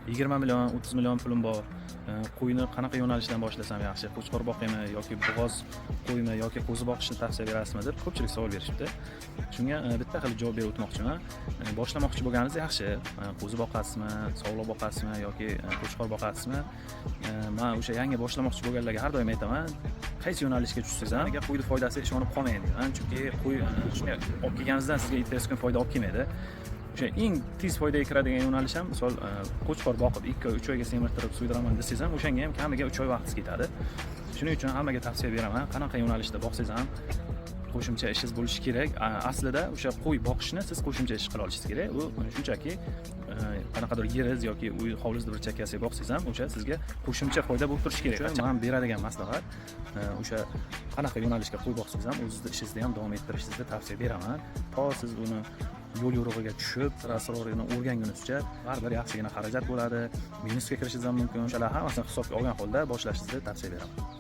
20 million, 30 million pulim bor. Qo'yni qanaqa yo'nalishdan boshlasam yaxshi? Qo'chqor boqaymi yoki bo'g'oz qo'ymi yoki qo'zi boqishni tavsiya berasizmi deb ko'pchilik savol berishibdi. Shunga bitta qilib javob berib o'tmoqchiman. Boshlamoqchi bo'lganingiz yaxshi. Qo'zi boqasizmi, sog'liq boqasizmi yoki qo'chqor boqasizmi? Man o'sha yangi boshlamoqchi bo'lganlarga har doim aytaman, qaysi yo'nalishga tushsangiz ham, qo'yni foydasiga ishonib qolmang deyman. Chunki qo'y shunday olib kelganingizdan sizga ertasi kun foyda olib kelmaydi. O'sha eng tez foydaga kiradigan yo'nalish ham, misol, qo'chqor boqib, 2 oy, 3 oyga semirtirib so'ydiraman desangiz ham, o'shanga ham kamiga 3 oy vaqtingiz ketadi. Shuning uchun hammaga tavsiya beraman, qanaqa yo'nalishda boqsangiz ham, qo'shimcha ishingiz bo'lishi kerak. Aslida o'sha qo'y boqishni siz qo'shimcha ish qila olishingiz kerak. U shunchaki qanaqadir yeringiz yoki uy hovlingizda bir chakkasiga boqsangiz ham, o'sha sizga qo'shimcha foyda bo'lib turishi kerak. Man beradigan maslahat, o'sha qanaqa yo'nalishga qo'y boqsangiz ham, o'zizni ishingizni ham davom ettirishingizni tavsiya beraman. To siz uni yo'l yo'rig'iga tushib, sir asrorini o'rgangunizcha baribir yaxshigina xarajat bo'ladi, minusga kirishingiz ham mumkin. O'shalar hammasini hisobga olgan holda boshlashingizni tavsiya beraman.